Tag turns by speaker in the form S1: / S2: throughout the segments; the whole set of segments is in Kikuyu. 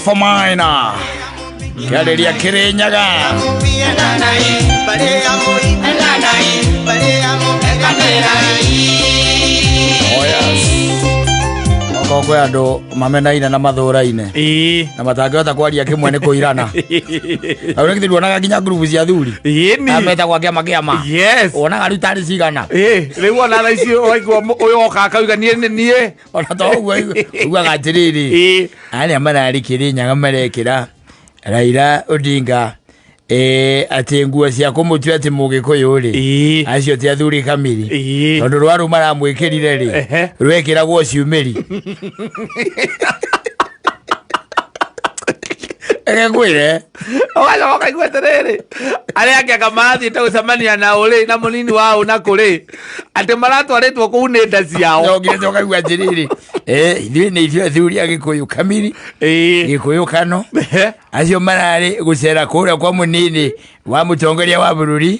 S1: Alpha Minor kĩarĩria Kĩrĩnyaga. Oh yes. Okorwo kwĩ andũ mamenaine na mathũraine na matangĩhota kwaria kĩmwe nĩ kũirana. Na ũrĩa githĩ nduonaga nginya ngurubu cia athuri
S2: Ĩni.
S1: metagwo kĩama kĩama?
S2: Yes.
S1: Wonaga rĩu tarĩ cigana?
S2: Ĩ, rĩu ona thaa ici waigua ũyũ oka akauga niĩ nĩ niĩ.
S1: Ona to ũguo, ugaga atĩrĩrĩ, arĩa mararĩ Kĩrĩnyaga marekĩra Raila Odinga atĩ nguo cia kũmũtua atĩ Mũgĩkũyũ rĩ, acio ti athuri kamiri, tondũ rwaru maramwĩkĩrire rĩ, rwekĩragwo ciumĩri. Reke ngwĩre.
S2: Ũgacoka ũkaigua atĩrĩrĩ, arĩa angĩ anga marathiĩte gũcemania na ũrĩ na mũnini wa ũ na kũrĩ atĩ maratwarĩtwo kũu nĩ nda ciao.
S1: Nongire ũkaigua atĩrĩrĩ, ithuĩ nĩ ithuĩ athuri a Gĩkũyũ kamiri, Gĩkũyũ kano. Acio mararĩ gũcera kũrĩa kwa mũnini wa mũtongoria wa bũrũri,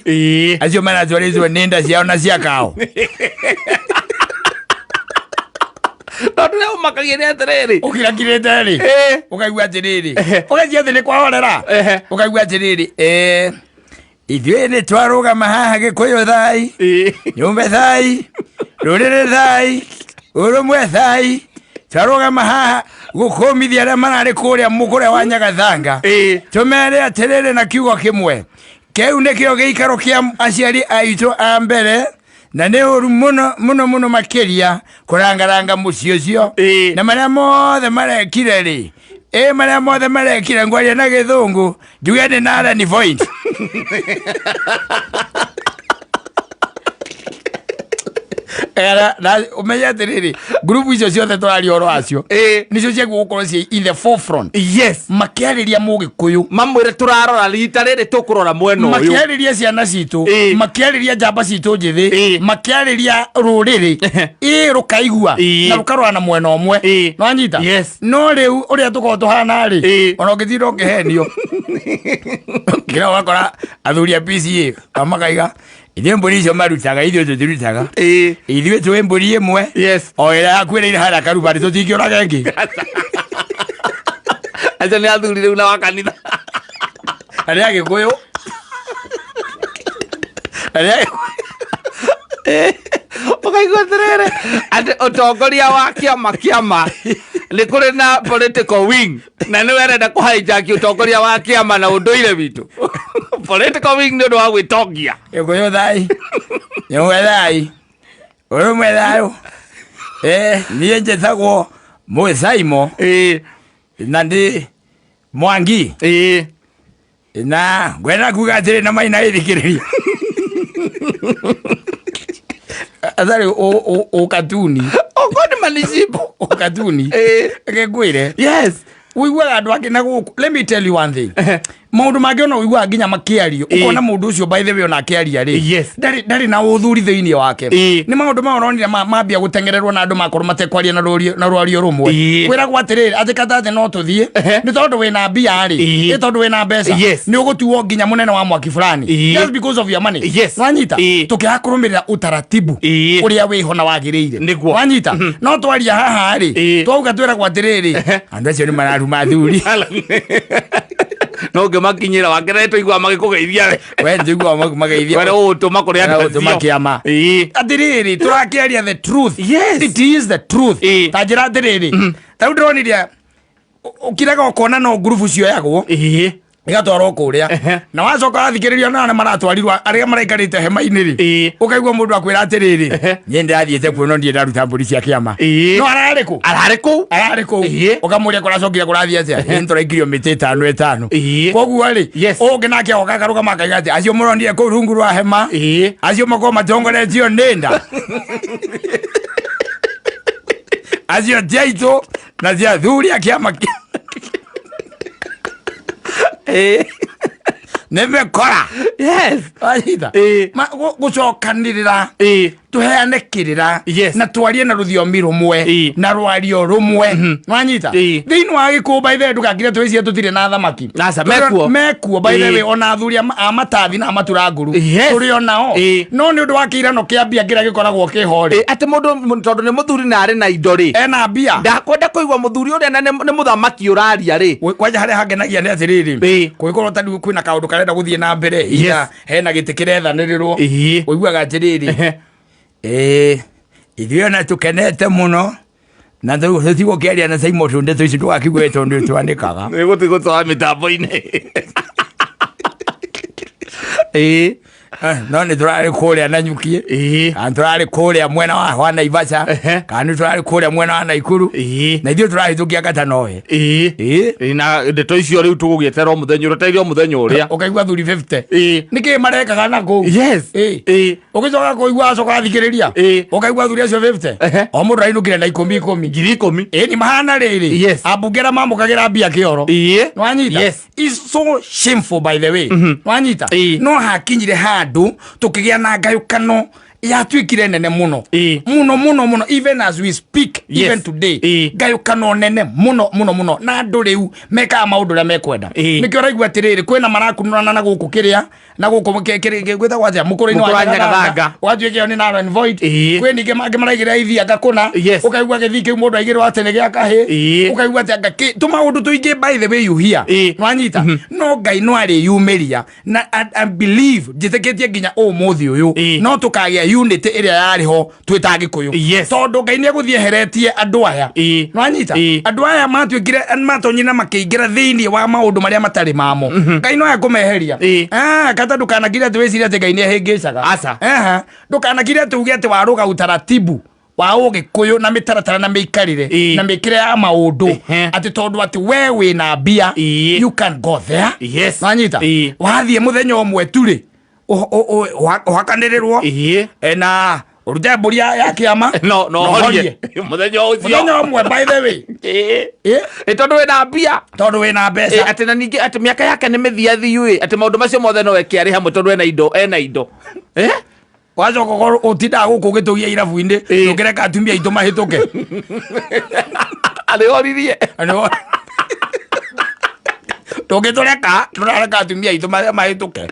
S1: acio maratwarĩtwo nĩ nda ciao na cia kao.
S2: Tondũ rĩa ũmakagia nĩ atĩrĩrĩ,
S1: ũkirakirĩte rĩ, ũkaigua atĩrĩrĩ, ũgacia thĩ nĩ kwahorera. Ũkaigua atĩrĩrĩ, ithuĩ nĩ twarũgama haha Gĩkũyũ thai, nyũmba thai, rũrĩrĩ thai, ũrũmwe thai, twarũgama haha gũkũmithia arĩa mararĩ kũrĩa mũkũrĩa wa Nyagathanga, tũmere atĩrĩrĩ na kiugo kĩmwe, kĩu nĩkĩo gĩikaro kĩa aciari aitũ a mbere, na nĩ ũru mũno mũno mũno makĩria kũrangaranga mũciĩ ũcio. Na marĩa mothe marekire rĩ, ĩ marĩa mothe marekire, ngwaria na Gĩthũngũ njuge nĩ narani point. Era, na ũmenye atĩrĩrĩ, ngurubu icio ciothe tũraria ũhoro wacio nĩcio ciaguo gũkorwo ciĩ in the forefront makĩarĩria Mũgĩkũyũ,
S2: mamwĩre tũrarora rita rĩrĩ, tũkũrora mwena ũyũ.
S1: Makĩarĩria ciana citũ, makĩarĩria njamba citũ njĩthĩ, makĩarĩria rũrĩrĩ, ĩ rũkaigua na rũkarora na mwena ũmwe. Nwanyita?
S2: Yes.
S1: No rĩu ũrĩa tũkorwo tũhana rĩ, ona ũngĩtinda ũkĩhenio kĩra, ũgakora athuri a PCA makaiga, ithuĩ mbũri icio marutaga ithuĩ tũtirutaga, ithuĩ twĩ mbũri ĩmwe, o ĩrĩa yakuĩrĩire harĩa karubani, tũtingĩũraga ĩngĩ.
S2: Acio nĩ athuri rĩu na wa kanitha.
S1: Arĩa Agĩkũyũ, arĩa
S2: Ũkaigua atĩrĩrĩ, atĩ ũtongoria wa kĩama nĩ kũrĩ na political wing, na nĩwe arenda kũhijack ũtongoria wa kĩama na ũndũire witũ, political wing nĩ ũndũ wa gwĩtongia.
S1: Gĩkũyũ thai, nyũmwe thai, ũrũmwe thayũ. Niĩ njĩtagwo Mũcaimo na ndĩ Mwangi, na ngwenda kuga atĩrĩ na maina ĩthikĩrĩria atarĩ ũkatuni.
S2: Okorwo nĩ manicibo.
S1: Ũkatuni. Reke ngwĩre, ũiguaga andũ angĩ na gũkũ. Let me tell you one thing, maũndũ mangĩ ona ũiguaga nginya makĩario, ũkona mũndũ ũcio, by the way, ona akĩaria rĩ, ndarĩ na ũthuri thĩinĩ wake. Nĩ maũndũ maya ũronire mambia gũteng'ererwo na andũ makorwo matekwaria na rũrio na rwario rũmwe. Kwĩragwo atĩrĩrĩ, atĩ katate no tũthiĩ nĩ tondũ wĩna mbia rĩ, nĩ tondũ wĩna mbeca, nĩ ũgũtuo nginya mũnene wa mwaki fulani just because of your money. Wanyita? Tũkĩaga kũrũmĩrĩra utaratibu ũrĩa wĩho na wagĩrĩire. Wanyita? No twaria haha rĩ, twauga twĩragwo atĩrĩrĩ, andũ acio nĩ mararuma athuri.
S2: No ũngĩmakinyĩra wakĩra tũigua magĩkũgeithia we.
S1: We njiguaga mageithia.
S2: We ũgũtũma kũrĩ andũ
S1: Ũgũtũma
S2: acio.
S1: kĩama. Atĩrĩrĩ, tũrakĩaria the truth. It is the truth. Ta njĩra atĩrĩrĩ, ta rĩu ndĩronirie ũkiraga ũkona no ngurubu cioyagwo igatwarwo kũrĩa, na wacoka wathikĩrĩria na arĩa maratwarirwo, arĩa maraikarĩte hema-inĩ rĩ, ũkaigua mũndũ akwĩra atĩrĩrĩ, niĩ ndĩrathiĩte kuo no ndiĩ ndaruta mbũri cia kĩama. No ararĩ kũ?
S2: Ararĩ kũu.
S1: Ararĩ kũu. Ũkamũria kũracokire kũrathiĩ atĩa? Ĩ, nĩtũraikirio mĩtĩ ĩtano ĩtano. Koguo rĩ, ũngĩ nake oka akarũgama akaiga atĩ acio mũronire kũu rungu rwa hema, acio makorwo matongoretio nĩ nda, acio ti aitũ na ti athuri a kĩama nĩ mĩkora. Wanyita? Gũcokanĩrĩra. Tũheane kĩrĩra na twarie na rũthiomi rũmwe na rwario rũmwe. Nwanyita? Thĩinĩ wa Gĩkũyũ, by the way, ndũgakire twĩcie tũtirĩ na thamaki.
S2: Aca, mekuo.
S1: Mekuo, by the way, ona athuri a matathi na a maturanguru tũrĩ o nao. No nĩ ũndũ wa kĩirano kĩa mbia kĩrĩa gĩkoragwo kĩho rĩ,
S2: Atĩ mũndũ tondũ nĩ mũthuri na arĩ na indo rĩ,
S1: ena mbia,
S2: ndakwenda kũigua mũthuri ũrĩa na nĩ mũthamaki ũraria rĩ.
S1: Kwanja harĩa hangenagia nĩ atĩrĩrĩ, kũngĩkorwo ta rĩu kwĩna kaũndũ karenda gũthiĩ na mbere, either hena gĩtĩ kĩrethanĩrĩrwo, ũiguaga atĩrĩrĩ, ĩĩ ithuĩ ona tũkenete mũno na tũtigũkĩaria na Simon tondũ ndeto ici ndũgakiuge tondũ twanĩkaga.
S2: Nĩ gũthiĩ gũtwara mĩtambo-inĩ.
S1: No nĩ tũrarĩ kũrĩa Nanyuki, kana tũrarĩ kũrĩa mwena wa Naivasha, kana nĩ tũrarĩ kũrĩa mwena wa Naikuru, na ithuĩ tũrahĩtũkia ngata nowe.
S2: Na ndeto icio rĩu tũgũgĩeterera o mũthenya ũrĩa o mũthenya ũrĩa.
S1: Ũkaigua thuri 50 nĩkĩ marekaga na kũu. Ũgĩcoka kũigua acoka athikĩrĩria, ũkaigua thuri acio 50 o mũndũ ainũkire na ikũmi ikũmi.
S2: 10,000.
S1: Ĩĩ, ni mahana rĩrĩ, ambunge arĩa mamũkagĩra mbia kĩoro. Nĩwanyita? Is so shameful, by the way. Wanyita? No hakinyire handũ tũkĩgĩa na ngayũkano yatuĩkire nene mũno mũno mũno mũno, even as we speak, even today, ngayũkano nene mũno mũno mũno, na andũ rĩu mekaga maũndũ ũrĩa mekwenda. Nĩkĩo ũraigua atĩrĩrĩ, kwĩna marakunũrana na gũkũ kĩrĩa na gũkũ gwĩtagwo atĩa, mũkũrũ-inĩ
S2: Mũkũrũ
S1: wa
S2: wa
S1: Nyagathanga.
S2: Nyagathanga.
S1: Ũgatuĩka ĩyo nĩ null and void. Kwĩ ningĩ mangĩ maraigĩrĩra ithianga kũna. Ũkaigua gĩthii kĩu mũndũ aigĩrwo atĩ nĩ gĩa kahĩ. Ũkaigua atĩ anga tũmaũndũ tũingĩ, by the way, you hear. Nwanyita? No Ngai no arĩyumĩria na I believe, njĩtĩkĩtie nginya ũmũthĩ ũyũ no tũkagĩa unity ĩrĩa yarĩ ho twĩ ta Gĩkũyũ, tondũ Ngai nĩ egũthiĩ eheretie andũ aya. Nwanyita? Andũ aya matuĩkire matonyire na makĩingĩra thĩinĩ wa maũndũ marĩa matarĩ mamo. Ngai no ekũmeheria. Ah, kata ndũkanakire atĩ wĩcirie atĩ Ngai nĩ ahĩngĩcaga.
S2: Aca.
S1: Aha. Ndũkanakire atĩ uge atĩ warũga utaratibu wa ũgĩkũyũ na mĩtaratara na mĩikarĩre na mĩkĩre ya maũndũ, atĩ tondũ atĩ we wĩna mbia, you can go there. Nwanyita? Wathiĩ mũthenya ũmwe tu rĩ, ũhakanĩrĩrwo na ũrute mbũri ya kĩama
S2: no no
S1: na
S2: horie mũthenya ũcio.
S1: Mũthenya ũmwe, by the way.
S2: Ĩ tondũ wĩna mbia.
S1: Tondũ wĩna mbeca.
S2: Atĩ na ningĩ atĩ mĩaka yake nĩ mĩthiathiu ĩ, atĩ maũndũ macio mothe no eke arĩ hamwe tondũ ena indo, ena indo.
S1: Wacoka ũkorwo ũtindaga gũkũ ũgĩtũgia irabu-inĩ, ndũngĩreka atumia aitũ mahĩtũke.
S2: Arĩhoririe.
S1: Ndũngĩtũreka, tũrareka atumia aitũ mahĩtũke.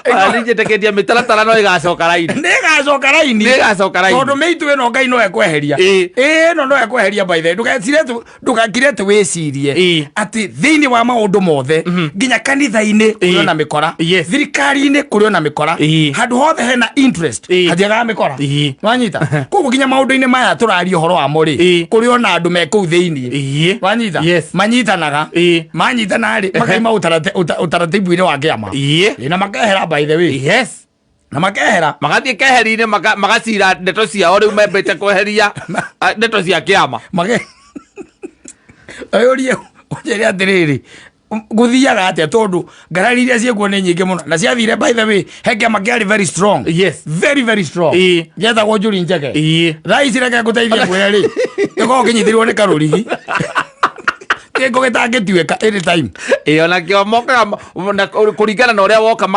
S2: Ona njĩtĩkĩtie mĩtaratara no ĩgacoka raini.
S1: Nĩ ĩgacoka raini.
S2: Nĩ ĩgacoka raini.
S1: Tondũ mĩitũ ĩno Ngai no ekweheria. Ĩĩ, ĩno no ekweheria, by the way. Ndũgecire ndũgakire atĩ wĩcirie atĩ thĩinĩ wa maũndũ mothe, nginya kanitha-inĩ kũrĩ ona mĩkora, thirikari-inĩ kũrĩ ona mĩkora, handũ hothe hena interest hatiagaga mĩkora. Wanyita? Koguo nginya maũndũ-inĩ maya tũraria ũhoro wamo rĩ, kũrĩ ona andũ me kũu thĩinĩ. Wanyita?
S2: Yes.
S1: Manyitanaga, manyitana rĩ, makaima ũtaratibu-inĩ wa kĩama. Ĩĩ, na makehera, by the way. Na makehera.
S2: Magathiĩ keheri-inĩ magacira ndeto ciao rĩu membĩte kweheria ndeto cia kĩama.
S1: Mage ũyũrie ũnjĩre atĩrĩrĩ, gũthiaga atĩa, tondũ ngarari iria ciĩkuo nĩ nyingĩ mũno na ciathire, by the way, he kĩama kĩarĩ very strong, very very strong, gĩetagwo Njũri Njege. Thaa ici reke ngũteithie ngwĩre rĩ, gĩkoragwo kĩnyitĩrĩirwo nĩ karũrigi kĩngũ gĩtangĩtuĩka anytime.
S2: Ĩĩ, ona kĩo mokaga na kũringana na ũrĩa woka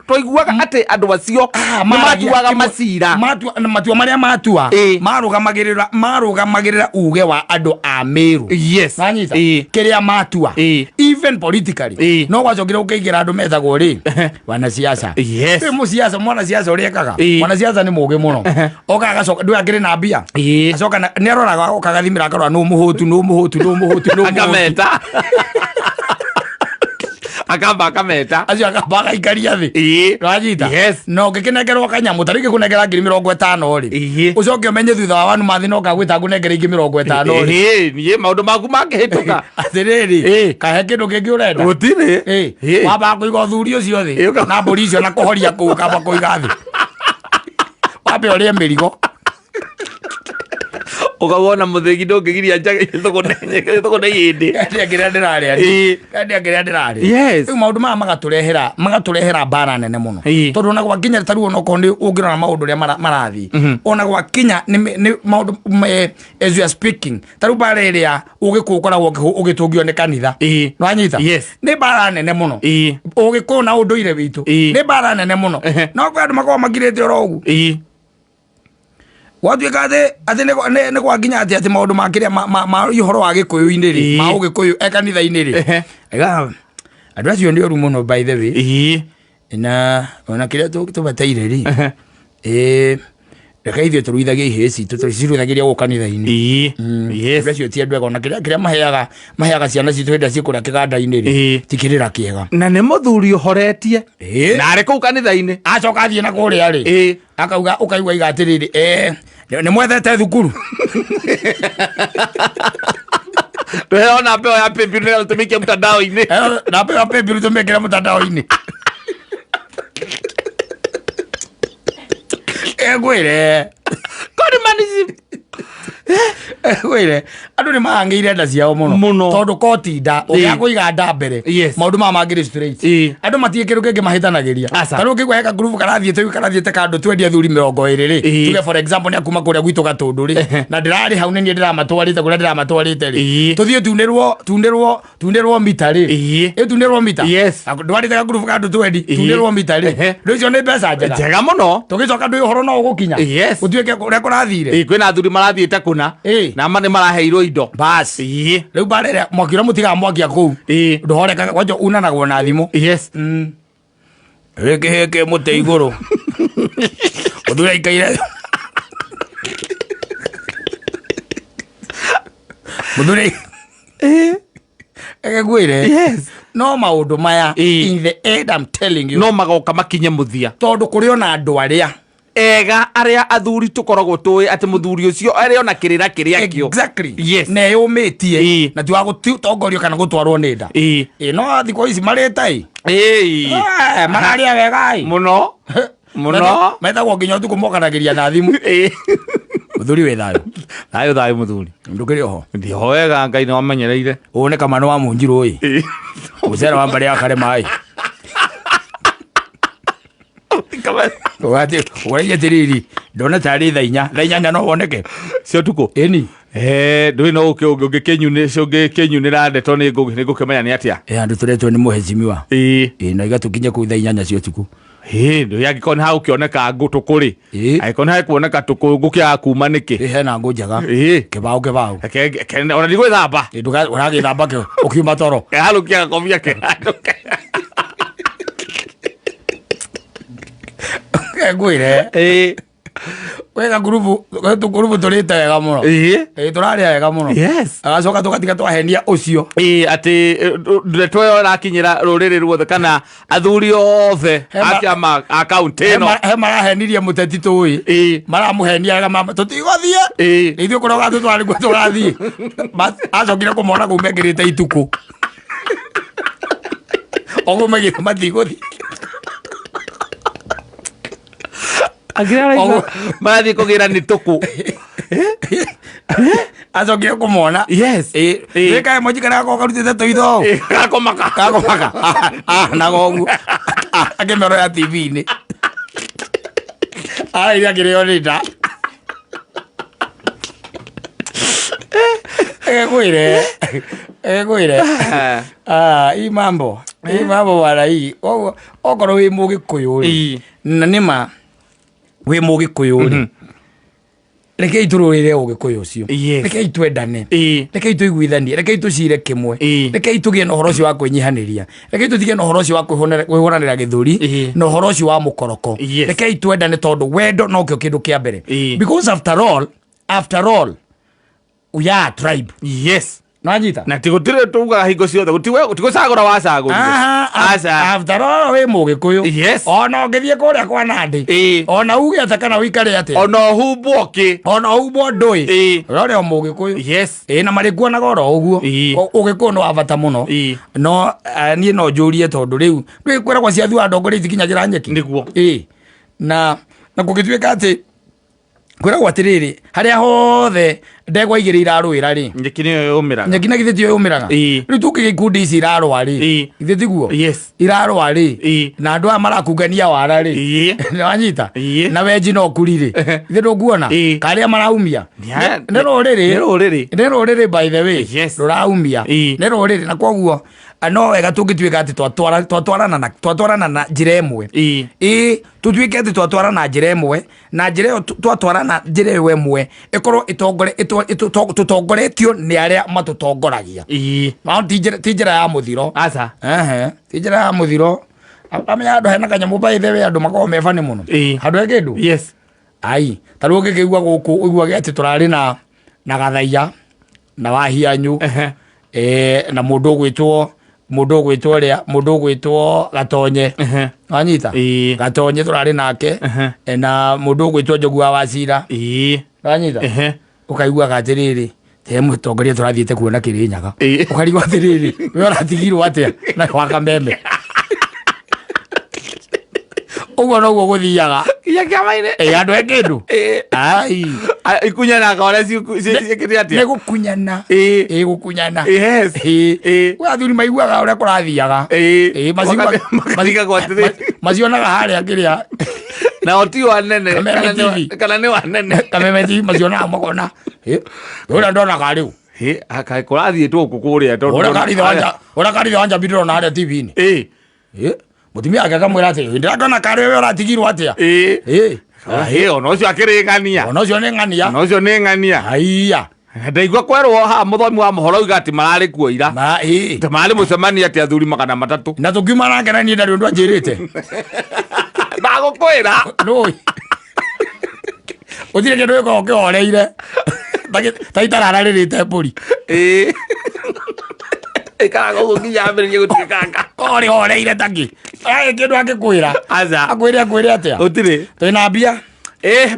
S2: twaiguaga atĩ andũ acio
S1: Ah,
S2: nĩ
S1: maragia
S2: matuaga macira.
S1: Na matua marĩa matua marũgamagĩrĩra uge wa andũ a Meru. Wanyita? Kĩrĩa matua, even politically, no gwacokire gũkĩingĩra andũ metagwo rĩ, wanasiasa. Rĩu mũsiasa, mwanasiasa ũrĩa ekaga, mwanasiasa nĩ mũgĩ mũno, oka agacoka ndũ akĩrĩ na mbia, acoka nĩ aroraga, oka agathimĩra, akarora nũ mũhũtu, nũ mũhũtu, nũ mũhũtu, nũ mũhũtu.
S2: Akameta, akamba akameta.
S1: Acio akamba agaikaria thĩ. Wanyita?
S2: Yes.
S1: Na ũngĩkĩnengerwo kanyamũ ta rĩngĩ kũnengera 50,000 rĩ, ũcoke ũmenye thutha wa wanu mathi no kagwĩta ngũnengere ingĩ 50 rĩ.
S2: Niĩ maũndũ maku mangĩhĩtũka.
S1: Atĩrĩrĩ, kahe kĩndũ kĩngĩ ũrenda?
S2: Gũtirĩ.
S1: Wambaga kũiga ũthuri ũcio thĩ na mbũri icio na kũhoria kũu, ũkamba kũiga thĩ, wambe ũrĩe mĩrigo.
S2: Ũkauga ona mũthĩgi ndũngĩgiria njaga ĩthũgũne ihĩndĩ.
S1: Ndia kĩrĩa ndĩrarĩa. Ndia kĩrĩa ndĩrarĩa.
S2: Yes.
S1: Rĩu maũndũ maya magatũrehera mbara nene mũno. Tondũ ona gwakinya ta rĩu onokorwo nĩ ũngĩrora maũndũ ũrĩa marathiĩ. Ona gwakinya nĩ maũndũ as you are speaking. Ta rĩu mbara ĩrĩa ũgĩkũyũ ũkoragwo ũgĩtũngio nĩ kanitha. Nĩwanyita?
S2: Yes.
S1: Nĩ mbara nene mũno. Ũgĩkũyũ na ũndũire witũ. Nĩ mbara nene mũno. No kwĩ andũ makoragwo makirĩte oro ũguo. Gwatuĩka atĩ nĩ gwakinya atĩ maũndũ ma kĩrĩa ma ũhoro wa gĩkũyũ-inĩ rĩ, ma ũgĩkũyũ e kanitha-inĩ rĩ. Aiga, andũ acio nĩ oru mũno by the way. Na ona kĩrĩa tũbataire rĩ, reke ithuĩ tũruithagie ihĩĩ citũ, tũciruithagĩrie gũkũ kanitha-inĩ.
S2: Yes.
S1: Andũ acio ti andũ ega, ona kĩrĩa maheaga ciana citũ hĩndĩ ĩrĩa ciĩkũrĩa kĩganda-inĩ rĩ, ti kĩrĩra kĩega.
S2: Na nĩ mũthuri ũhoretie. Na arĩ kũu kanitha-inĩ.
S1: Acoka athiĩ na kũrĩa rĩ. Akauga, ũkaigua iga atĩrĩrĩ, nĩ mwethete thukuru.
S2: Tuheo namba ĩyo ya paybill nĩgetha tũmĩikie mtandao-inĩ.
S1: Namba ĩyo ya paybill tũmĩkĩre mtandao-inĩ. Ngwĩre.
S2: Conmanism.
S1: Ngwĩre, andũ nĩ mahang'ĩire nda ciao mũno.
S2: Mũno.
S1: Tondũ kotinda, ũngĩaga kũiga nda mbere, maũndũ maya mangĩrĩ straight. Andũ matirĩ kĩndũ kĩngĩ mahĩtanagĩria.
S2: Aca.
S1: Ta rĩu ũngĩigua he kagurubu karathiĩte kandũ twendi athuri 20 rĩ. Tuge for example nĩ akuma kũrĩa gwitũ Gatũndũ rĩ. Na ndĩrarĩ hau nĩ niĩ ndĩramatwarĩte kũrĩa ndĩramatwarĩte rĩ. Tũthiĩ tunĩrwo mita rĩ. Ĩ tunĩrwo mita?
S2: Yes.
S1: Ndwarĩte kagurubu ka andũ twendi, tunĩrwo mita rĩ. Rĩu icio nĩ mbeca njega.
S2: Njega mũno.
S1: Tũgĩcoka ndũĩ ũhoro no ũgũkinya.
S2: Yes.
S1: Gũtuĩke ũrĩa kũrathire.
S2: Kwĩna athuri marathiĩte kũna. Na ma nĩ maraheirwo indo.
S1: Bas. Rĩu mbara ĩrĩa mwaki ũrĩa mũtigaga mwakia kũu. Ndũhorekaga kwanja unanagwo na thimũ.
S2: Yes.
S1: Gĩkĩ gĩkĩ mũtĩ igũrũ. Mũthuri aikaire. Mũthuri Ngwĩre.
S2: Yes.
S1: No maũndũ maya, in the end I'm telling you.
S2: No magoka makinye mũthia.
S1: Tondũ kũrĩ ona andũ arĩa
S2: ega arĩa athuri tũkoragwo tũĩ atĩ mũthuri ũcio arĩ ona kĩrĩra kĩrĩa kĩo.
S1: Exactly.
S2: Yes.
S1: Na eyũmĩtie. Na ti wa gũtongorio kana gũtwarwo nĩ nda. No thikũ ici marĩte ĩ. Mararĩa wega ĩ.
S2: Mũno. Mũno.
S1: Metagwo nginya ũtukũ mokanagĩria na thimũ. Mũthuri wĩ thayũ.
S2: Thayũ thayũ mũthuri.
S1: Ndũkĩrĩ oho?
S2: Ndĩho wega, Ngai nĩ wamenyereire.
S1: Ũyũ nĩ Kamano wa Mũnjirũ ĩ. Mũcere wa mbarĩ ya Karema ĩ. Ũgatĩ, ũragia atĩrĩrĩ, ndona tarĩ thaa inya, thaa inyanya no woneke.
S2: Cia ũtukũ?
S1: Ĩni.
S2: Ndũĩ no ũkĩ ũngĩkĩnyunĩra ndeto nĩ ngũkĩmenya nĩ atĩa.
S1: Andũ tũretwo nĩ mũhecimiwa. Na igatũkinya kũu thaa inyanya cia ũtukũ.
S2: Ndũĩ angĩkorwo nĩ hagũkĩoneka ngũ tũkũ rĩ. Angĩkorwo nĩ hagũkuoneka tũkũ ngũkĩaga kuma nĩkĩ?
S1: Hena ngũ njega. Kĩbaũ kĩbaũ.
S2: Ona ndigwĩthamba.
S1: Ũragĩthamba kĩ ũkiuma toro.
S2: Keharũkia gakomia kehandũke.
S1: Ngwĩre. Wega ngurubu, ngurubu tũrĩte wega mũno. Tũrarĩa wega mũno.
S2: Yes.
S1: Agacoka tũgatiga twahenia ũcio.
S2: Atĩ ndeto ĩyo ĩrakinyĩra rũrĩrĩ ruothe kana athuri othe a kĩama a kaunti ĩno.
S1: He marahenirie mũteti tũĩ. Maramũhenia wega tũtigũthiĩ. Ithuĩ kũrĩa ũgatũtwara nĩkuo tũgathiĩ. Acokire kũmona kũu mekĩrĩte itukũ. Oguo maigĩte matigũthiĩ.
S2: Akĩra marathiĩ kũgĩra nĩ tũkũ.
S1: Acokire kũmona.
S2: Yes.
S1: Wĩkae mũnji karĩa gakoragwo karutĩte tũitho.
S2: Gakomaka.
S1: Gakomaka. Na goguo. Akĩmero ya T V-inĩ. Araire akĩrĩo nĩ nda. Ngwĩre. Ngwĩre. Hii mambo. Hii mambo bwana hii. Koguo okorwo wĩ mũgĩkũyũ rĩ. Na nĩ ma wĩ mũgĩkũyũ rĩ. Rekei tũrũĩre ũgĩkũyũ ũcio.
S2: Yes.
S1: Rekei twendane. Rekei tũiguithanie. Rekei tũcire kĩmwe. Rekei tũgĩe na ũhoro ũcio wa kwĩnyihanĩria. Rekei tũtige na ũhoro ũcio wa kwĩhũranĩra gĩthũri na ũhoro ũcio wa mũkoroko.
S2: Yes.
S1: Rekei twendane tondũ wendo nokĩo kĩndũ kĩa mbere. Because after all, we are a tribe.
S2: Yes.
S1: Nanyita?
S2: Na ti gũtirĩ tugaga hingo ciothe, gũtigũcagũra wacagũrire.
S1: Aha,
S2: Aca.
S1: After all wĩ mũgĩkũyũ.
S2: Yes.
S1: Ona ũngĩthiĩ kũrĩa kwa Nandi. Ona uge atĩa kana ũikare atĩa.
S2: Ona ũhumbwo kĩ.
S1: Ona ũhumbwo ndũĩ. Ũrore o mũgĩkũyũ.
S2: Yes.
S1: Na marĩkuonaga oro ũguo. Ũgĩkũyũ nĩ wa bata mũno. No niĩ no njũrie tondũ rĩu ndũĩ kwĩragwo ciathu ndongoria itikinyagĩra nyeki.
S2: Nĩguo.
S1: Na gũgĩtuĩka atĩ kwĩragwo atĩrĩrĩ, harĩa hothe Ndegwa igĩrĩ irarũĩra rĩ,
S2: Nyeki nĩyo yũmĩraga.
S1: Nyeki na githĩ tiyo yũmĩraga?
S2: Ĩĩ.
S1: Rĩu tũngĩgĩa ikundi ici irarũa rĩ, githĩ tiguo?
S2: Yes.
S1: Irarũa rĩ, na andũ aya marakungania wara rĩ, nĩwanyita?
S2: Ĩĩ.
S1: Na wenji no kuri rĩ, githĩ ndũkuona karĩa maraumia? Nĩ rũrĩrĩ.
S2: Nĩ rũrĩrĩ.
S1: Nĩ rũrĩrĩ, by the way. Rũraumia. Nĩ rũrĩrĩ, na koguo no wega tũngĩtuĩka atĩ twatwarana na njĩra ĩmwe. Ĩĩ, tũtuĩke atĩ twatwarana na njĩra ĩmwe, na njĩra ĩyo twatwarana njĩra ĩyo ĩmwe ĩkorwo ĩtongore tũtongoretio nĩ arĩa matũtongoragia. No ti njĩra ya mũthiro.
S2: Aca.
S1: Ehe, ti njĩra ya mũthiro. Amenya andũ hena kanyamũ, by the way, andũ makoragwo me bani mũno. Handũ he kĩndũ. Ai, ta rĩu ũngĩkĩigua gũkũ ũiguage atĩ tũrarĩ na Gathaiya na Wahianyu, na mũndũ ũgwĩtwo ũrĩa mũndũ ũgwĩtwo Gatonye. Wanyita? Gatonye tũrarĩ nake. Na mũndũ ũgwĩtwo Njogu wa Wacira. Wanyita? Ũkaiguaga atĩrĩrĩ, te mũtongoria tũrathiĩte kuona Kĩrĩnyaga. Ũkarigwo atĩrĩrĩ, we ũratigirwo atĩa na wa Kameme? Ũguo noguo gũthiaga.
S2: Nginya kĩama-inĩ.
S1: Ĩ, andũ e kĩndũ. Ai.
S2: Ikunyanaga ũrĩa ciĩkĩte
S1: Nĩ
S2: atĩa?
S1: gũkunyana. Ĩ, gũkunyana.
S2: Yes.
S1: Gwĩ athuri maiguaga ũrĩa kũrathiaga. Ĩ,
S2: Makarigagwo atĩrĩrĩ.
S1: Macionaga harĩa kĩrĩa
S2: Nao ti wanene.
S1: Kameme
S2: Kana nĩ
S1: TV.
S2: Kana nĩ wanene.
S1: Kameme TV, macionaga makona, "Ĩ, ũrĩa ndonaga rĩu."
S2: Ĩ, kaĩ kũrathiĩtwo gũkũ kũrĩa tondũ
S1: Ũrĩa karithe wa Njambi ndĩrona harĩa TV-inĩ. Ĩ, mũtumia wake akamwĩra atĩ ndĩrakona karĩ we ũratigirwo atĩa. Ĩ.
S2: Ĩ, ona ũcio akĩrĩ ng'ania.
S1: Ona ũcio nĩ ng'ania.
S2: Ona ũcio nĩ ng'ania.
S1: Haiya.
S2: Ndaigua kwerwo haha mũthomi wa mohoro oiga atĩ mararĩ kuo ira.
S1: Ma ĩ.
S2: Atĩ mararĩ mũcemanio atĩ athuri 300.
S1: Na tũkiuma nake na niĩ ndarĩ ũndũ anjĩrĩte.
S2: Ndagũkwĩra.
S1: Nũĩ gũtirĩ kĩndũ gĩkoragwo kĩhoreire ta itarararĩrĩte mbũri.
S2: Ĩ, ĩkaraga ũguo nginya ambĩrĩrie gũtuĩkanga.
S1: Korĩ horeire takĩ. Ai, kĩndũ angĩkwĩra?
S2: Aca.
S1: Akwĩre atĩa?
S2: Gũtirĩ.
S1: Twĩna mbia.
S2: Ĩ.